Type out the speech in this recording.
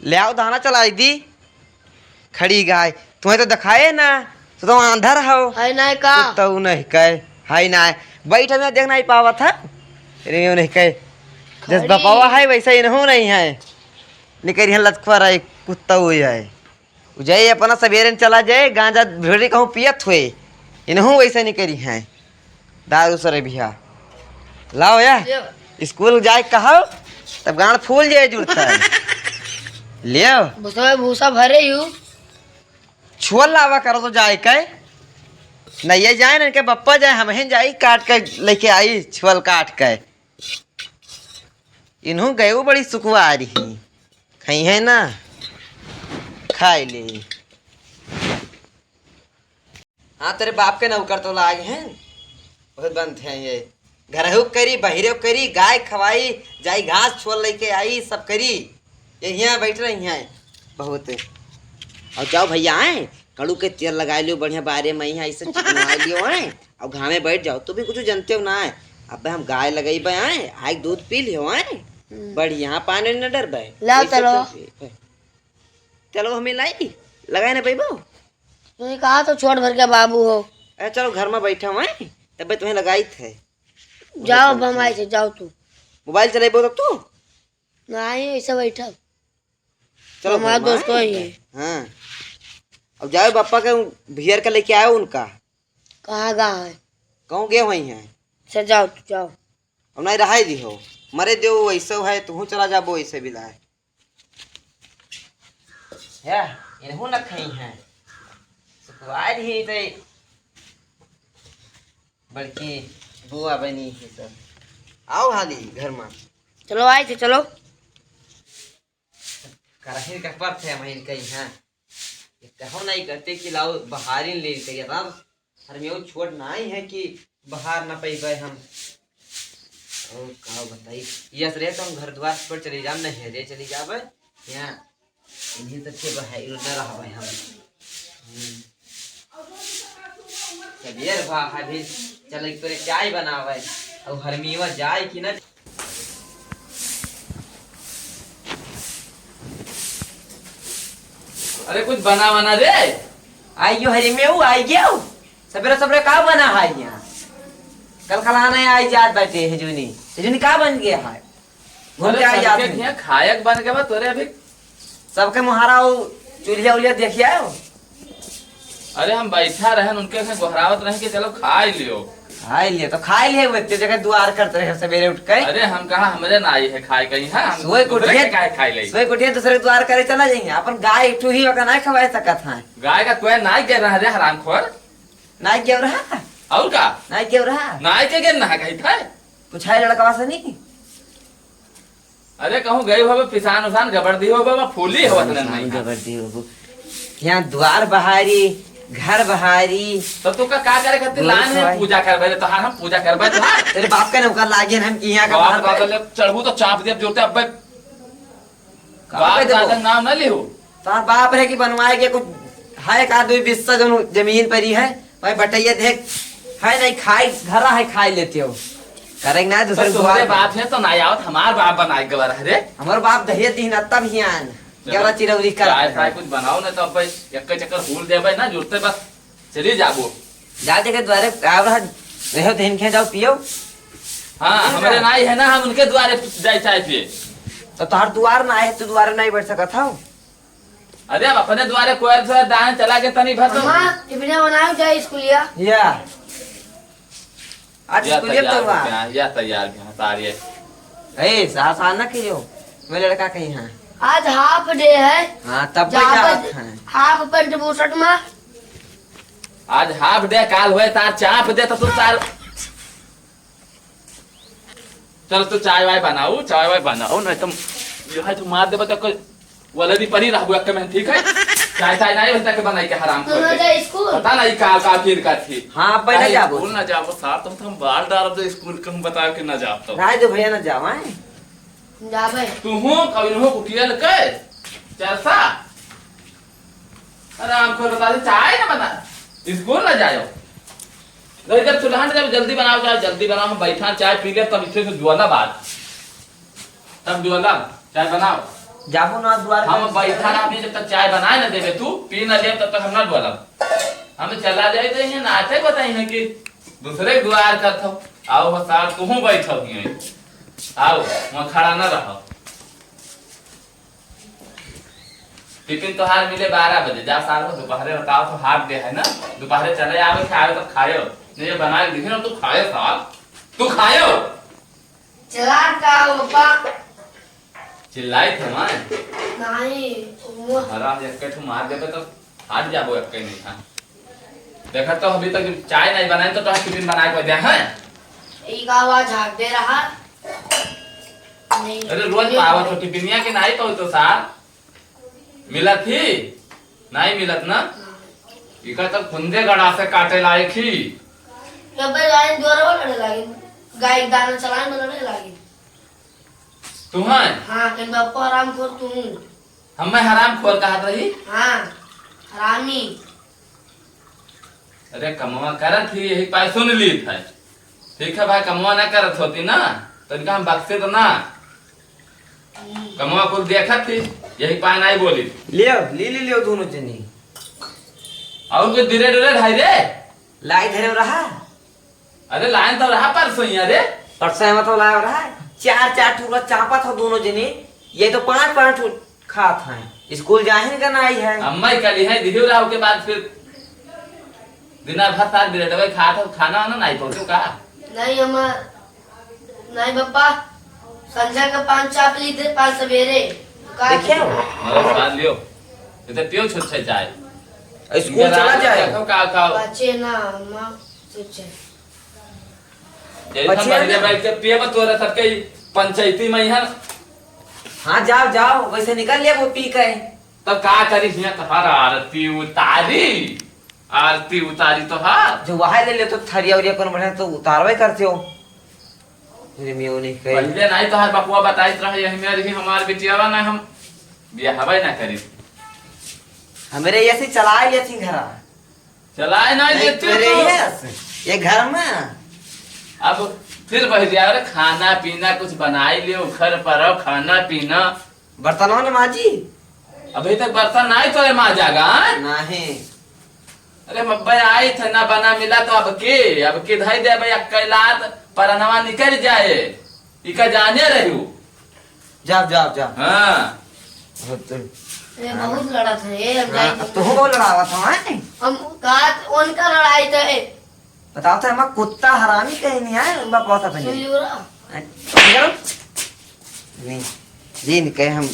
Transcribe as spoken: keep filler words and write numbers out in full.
ले आओ दाना चलाई दी। खड़ी गाय, तुम्हें तो दिखाए ना, तो तुम आंधर हो। है ना का? कुत्तऊ नहीं कहे, है ना। बैठ, हमें देख नहीं पावत है। अरे, यूं नहीं कहे। जस खड़ी। बपावा है, वैसे इनहू नहीं है। निकरी है लतखुआ रही, कुत्तऊ है। उ जाए अपना सवेरे न चला जाए, गांजा भेड़ी कहूँ पियत हुए। इनहू वैसे निकरी हैं। दारू सरे बिहा। लाओ या। लियो। स्कूल जाए कहो, तब गांड फूल जाए जुड़ता है। लियो। भूसा, भूसा भरे यू। छुअल लावा करो तो जाए के। नहीं ये जाए ना, इनके पप्पा जाए, हम ही जाई काट के लेके आई, छुअल काट के। इन्हू गए, वो बड़ी सुकुवारी ही। खई है ना, खाई ले। हाँ, तेरे बाप के नौकर तो लाग हैं, बहुत बनते हैं ये। घरहू करी, बहिरेव करी, गाय खवाई, जाई घास छोल लेके आई, सब करी। ये हियाँ बैठ रही हैं बहुत। और जाओ भैया, आए कड़ू के तेल लगा लियो बढ़िया, बारे में यहाँ ऐसे चिकना लियो, आए और घामे बैठ जाओ। तू भी कुछ जनते हो ना है। अब हम गाय लगई बे, आए आए दूध पी लियो, आए हम्म। बढ़िया पानी न डर बे। लाओ वैसे चलो। तो चलो, हमें लाई लगाए ना पैबो। तूने कहा तो छोट भर के बाबू हो। अरे चलो, घर में बैठा हुआ है, तब तुम्हें लगाई थे। जाओ, अब हम आए थे, जाओ तू। मोबाइल चलेबो तब तू? नहीं, ऐसे बैठा। चलो, हमारा घर में दोस्तों आए। ही है। हाँ। अब जाओ, पापा के बियर का लेके आयो उनका। कहाँ गा है? कहूँ गए हुई हैं। अच्छा, जाओ, तू जाओ। अब नहीं रहाई दी हो, मरे दो, वैसे है, तू चला जाबो, ऐसे भी लाए। या, इनहू न खई हैं। सुकुवार ही ते बड़की बुआ बनी ही सब। आओ हाली घर में। चलो, आए थे, चलो। करहिन का पर थे हम इनका यहाँ। ये कहो नहीं करते कि लाओ बहारिन ले इनका, ये राम हरमेऊ छोट नाई है कि बहार ना पइबे हम। और का बताई, यस रहे तो हम घर द्वार पर चली जाम, नहीं है रे चली जाबे। यहाँ इन्हीं तक के बहाई न रहबे हम। हम्म। सबेर भा अभी चल एक तोरे चाय बनावे। और हरमीवा जाए कि ना। अरे कुछ बना बना रे। आइयो हरी में हूँ, आई गयो। सबेरे सबेरे का बना है यहाँ? कल कल आना है, आई जात बैठे है जूनी। जूनी का बन गया है? घूम अरे के आई जात सबके है। हियाँ खायक बन गया बा तोरे अभी। सबके मुहारा हो, चूल्हा उल्हा देखिया हो। अरे हम बैठा रहन, उनके से गोहरावत रहे कि चलो खाई लियो। खाई लियो तो खाई लियो, वो इतने जगह दुआर करते रहे सबेरे उठ के। अरे हम कहा हमरे ना आई है खाए कहीं, हाँ, हम सोए दूसरे कुटिया, के काहे खाई ले? सोए कुटिया दूसरे के दुआर करे चला जाइए, अपन गाय एक ठो ही ओका ना खवाए सकत हैं। गाय का कोई ना गिर रहा रे हरामखोर। ना गिर रहा? और का? ना गिर रहा? ना के गिर ना है कहीं था? पूछाए लड़कवा से नहीं। अरे कहूँ गई होबे पिसान उसान गबर दी होबे, बा फूली हो अतने पिसान नहीं है। गबर दी होबे। यहाँ द्वार बहारी, घर बहारी। तो तू का, का करे खातिर गोरू लान है खवाई। पूजा करबे रे, तोहार हम पूजा करबे तोहार। तेरे बाप का नौकर लागे ना हम कि यहाँ का बाप बाहर दादा बैठ। ले चढ़बू तो चाप दे जोते अब्बे। का बाप कर देबो? दादा नाम ना लिहो। तार बाप रहे कि बनवाए के कुछ है का, दो बिस्सा जौन जमीन पर ही है। भाई बटैया देख, है नहीं खाई, घरा है खाई लेते हो। करेंगे ना तो दूसरे तुम्हारे द्वार। बाप है तो ना आवत, हमार बाप बनाए गवर है रे। हमार बाप दहिया दीन तब ही आन। चलो, गेवरा चिरौरी कर चाय रहे फाय हैं। कुछ बनाओ ना तो अब भाई एक चक्कर फूल दे भाई ना जुड़ते बस चली जाबो। जा जगह द्वारे आव रहा, रहो तो इनके जाओ पियो। हाँ, ठीक है। हमारे नाई है ना, हम उनके द्वारे जाए चाय पिए। तो तोहर द्वार ना है, तू द्वारे नहीं बैठ सकत हो। अरे अब अपने द्वारे कोयर से दाएं चला के तनी भर दो। अम्मा, टिफिन बनाओ, जाए स्कूलिया। या। आज या स्कूलिया तैयार तो भी हुआ। हैं, या तैयार भी हैं, सारे। ए, सास आना कि हो? मैं लड़का कहीं हैं। आज हाफ डे है। हाँ, तब कोई जावत जावत हैं। हाफ पैंट बुशर्ट में। आज हाफ डे, काल होए तार चाप दे तो तू तार। चल तू चाय वाय बनाऊ, चाय वाय बनाऊ, नहीं तो जो है तू मार देबा तो कोई वाला भी परी रहबू एक में, ठीक है? चाय चाय नहीं होता के बनाई के हराम तो कर ना दे। जा स्कूल। पता नहीं का का फिर का थी। हाँ, पहले अरे जाबो। स्कूल ना जाबो सार, तुम तुम बाल डाल दो स्कूल के, हम बताओ कि ना जाब तो। राय दो भैया ना जाओ, हैं? जाबे। तू हो कभी हो कुटिया लगे चरसा। आराम कर बता दे, चाय ना बना, स्कूल ना जायो। घर जब चूल्हा जब जल्दी बनाओ, चाय जल्दी बनाओ, हम बैठा चाय पी ले, तब इसे से जुआला बात, तब जुआला चाय बनाओ। जाबो ना दुआर हम पे। बैठा रहबे, जब तक चाय बनाए ना देबे तू, पी ना लेब, तब तक हम ना बोलब। हम चला जाए तो इहे नाटक बताई है कि दूसरे के दुआर करत हो। आओ हो सार, तू बैठो ही है। आओ, वहाँ खड़ा ना रहो। टिफिन तोहार मिले बारह बजे, जा सार हो, दोपहरे बताओ तो हाफ डे है ना, दोपहरे चले आवे, खाए तो खायो, नहीं ये बना के दिखे ना, तू खायो सार, तू खायो। चला का पापा? चिल्लाई थे मैं। नहीं, वो हरा एक ठो मार देबे तो फाट जाबो, एक नहीं था। देखा तो अभी तक चाय नहीं बनाए तो तोहार टिफिन बना के दे हैं। ई का आवाज झाग दे रहा? नहीं। अरे रोज पावत हो टिफिनिया के नहीं पाओ तो सार। मिलत ही? नहीं मिलत ना? इका तो खुंदे गड़ा से काटे लायक ही। ये भाई लाइन द्वारा वो लड़े लागिन। गाय के दाना चलाए में लड़े लागिन। तू है? हाँ, कहीं बापा हराम खोर तू। हम मैं हराम खोर कहत रही? हाँ, हरामी। अरे कमवा करत ही, यही पाए सुन ली था। ठीक है भाई, कमवा ना करत होती ना, तो इनका हम बख्शे तो ना। हम्म। कमवा कुल देखत ही, यही पाए नहीं बोली। लियो, ली, ली, लियो दोनों जनी। और कुछ धीरे धीरे ढाई रे। लाई धरे रहा। अरे लाइन तो रहा परसों ही, अरे। परसों में तो लाया रहा। चार, चार टूरा चापत हो दोनों जनी। ये तो पाँच, पाँच टूर खात हैं। स्कूल जाहिन का नहीं है। अम्मा ही कली है, दिहियो रहा के बाद फिर दिना भर साथ ब्रेडवे खात हो, खाना वाना नहीं पहुँचो का? नहीं अम्मा, नहीं पापा, संझा का पाँच चाप ली थे, पाँच सवेरे। का देखियो। करी? मगर साथ लियो, ये तो पियो छुच्छे चाय। स्कूल इनका चला रात जाए। देखो का खाओ। बचे ना अम्मा, छुच्छे। यही सब बचिया बढ़िया ना। बैठ के पिए बा तोरा सबके ही पंचायती में यहाँ। हाँ, जाओ, जाओ, वैसे निकल लिया वो पी के। तो का करी हियाँ तोहार आरती उतारी, आरती उतारी तोहार। जो वहाँ ले ले तो थरिया उरिया कौन बढ़िया तो उतारवे करते हो। मेरे मियों नहीं कही। पहले नहीं तोहार बपुआ बताइत रहे, यही में रही हमार बिटियावा ना हम बियाहवे ना करी। हमरे ऐसे चलाए लेती घरा। चलाए ना नहीं, लेते तेरे तो। ये, ये घर में। अब फिर बह जाए रे, खाना पीना कुछ बनाई लियो, घर पर आओ, खाना पीना। बर्तनवा ने माजी? अभी तक बर्तन नहीं तो माजा गा, हाँ? नहीं। अरे मब्बे आई थे ना बना मिला तो अब के, अब के धई दे भाई अक्कैलात परनवा निकल जाए। इका जाने रही हो। जाओ, जाओ, जाओ। हाँ। बहुत ए, बहुत लड़ा था, ए, हम हाँ, जाए अब तो हो लड़ावा था, हैं? हम का, उनका लड़ाई था, ए। बताओ तो, हम कुत्ता हरामी कहीं नहीं आए, बकवास अपने। सुई उड़ा। हैं? करो। नहीं, जी नहीं कहे हम।